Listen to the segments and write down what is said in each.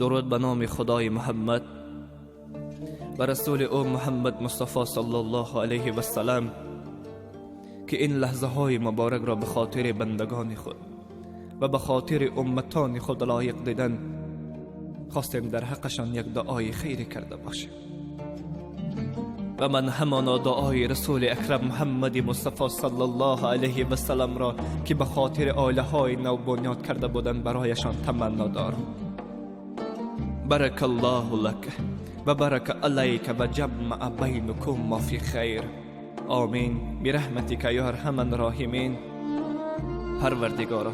Дуруд ба номи Худои Муҳаммад ва расули ӯ Муҳаммад Мустафо саллаллоҳу алайҳи вассалам, ки ин лаҳзаҳои муборакро ба хотири бандагони худ ва ба хотири умматони худ лоиқ дидан хостем, дар ҳаққашон як дуои хайре карда бошем. Ва ман ҳамоно дуои расули акрам Муҳаммади Мустафо саллаллоҳу алайҳи вассаламро, ки ба хотири оилаҳои навбунёд карда буданд, барояшон таманно дорам. Баракаллоҳу лака ва барака алайка ва ҷамаа байнакума фи хайр, омин бираҳматика ё арҳаман роҳимин. Парвардигоро,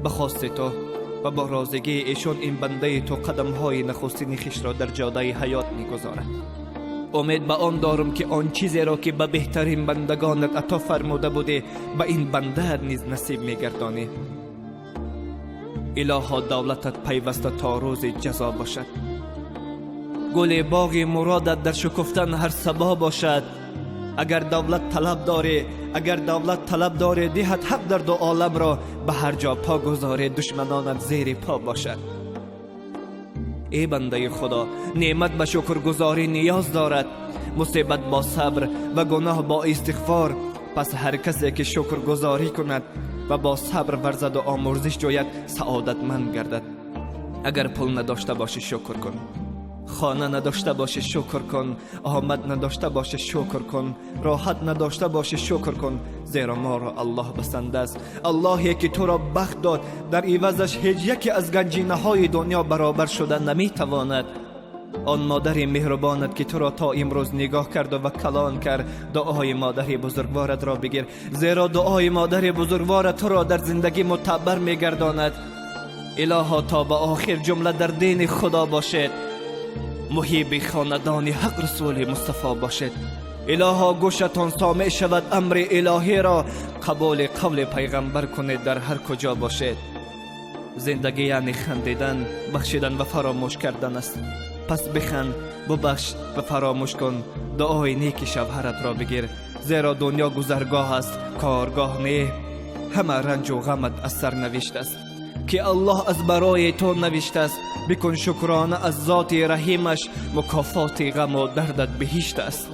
ба хости ту ва бо розигии эшон ин бандаи ту қадамҳои нахустини хишро дар ҷодаи ҳаёт мегузорад. Умед ба он дорам, ки он чизеро, ки ба беҳтарин бандагонат ато фармуда будӣ, ба ин бандаат низ насиб мегардонӣ. Илоҳо, давлатат пайваста то рӯзи ҷазо бошад, гули боғи муродат дар шукуфтан ҳар сабо бошад. Агар давлат талаб дорӣ, агар давлат талаб дорӣ, диҳад ҳақ дар ду оламро. Ба ҳар ҷо по гузорӣ, душманонат зери по бошад. Эй бандаи Худо, неъмат ба шукргузорӣ ниёз дорад, мусибат бо сабр ва гуноҳ бо истиғфор. Пас ҳар касе ки шукргузорӣ кунад ва бо сабр варзаду омурзиш ҷӯяд, саодатманд гардад. Агар пул надошта бошӣ, шукр кун. Хона надошта бошӣ, шукр кун. Омад надошта бошӣ, шукр кун. Роҳат надошта бошӣ, шукр кун, зеро моро Аллоҳ басанда аст. Аллоҳе ки туро бахт дод, дар ивазаш ҳеҷ яке аз ганҷинаҳои дунё баробар шуда наметавонад. Он модари меҳрубонат, ки туро то имрӯз нигоҳ карду ва калон кард, дуои модари бузургворатро бигир, зеро дуои модари бузургворат туро дар зиндагӣ мутабар мегардонад. Илоҳо, то ба охир ҷумла дар дини Худо бошед, муҳиби хонадони ҳақ расули Мустафо бошед. Илоҳо, гӯшатон сомеъ шавад амри илоҳиро, қабули қавли пайғамбар кунед дар ҳар куҷо бошед. Зиндагӣ яъне хандидан, бахшидан ва фаромӯш кардан аст. Пас биханд, бубахш ва фаромӯш кун. Дуои неки шавҳаратро бигир, зеро дунё гузаргоҳ аст, коргоҳ не. Ҳама ранҷу ғамат аз сарнавишт аст, ки Аллоҳ аз барои ту навиштааст. Бикун шукрона аз зоти раҳимаш, мукофоти ғаму дардат биҳишт аст.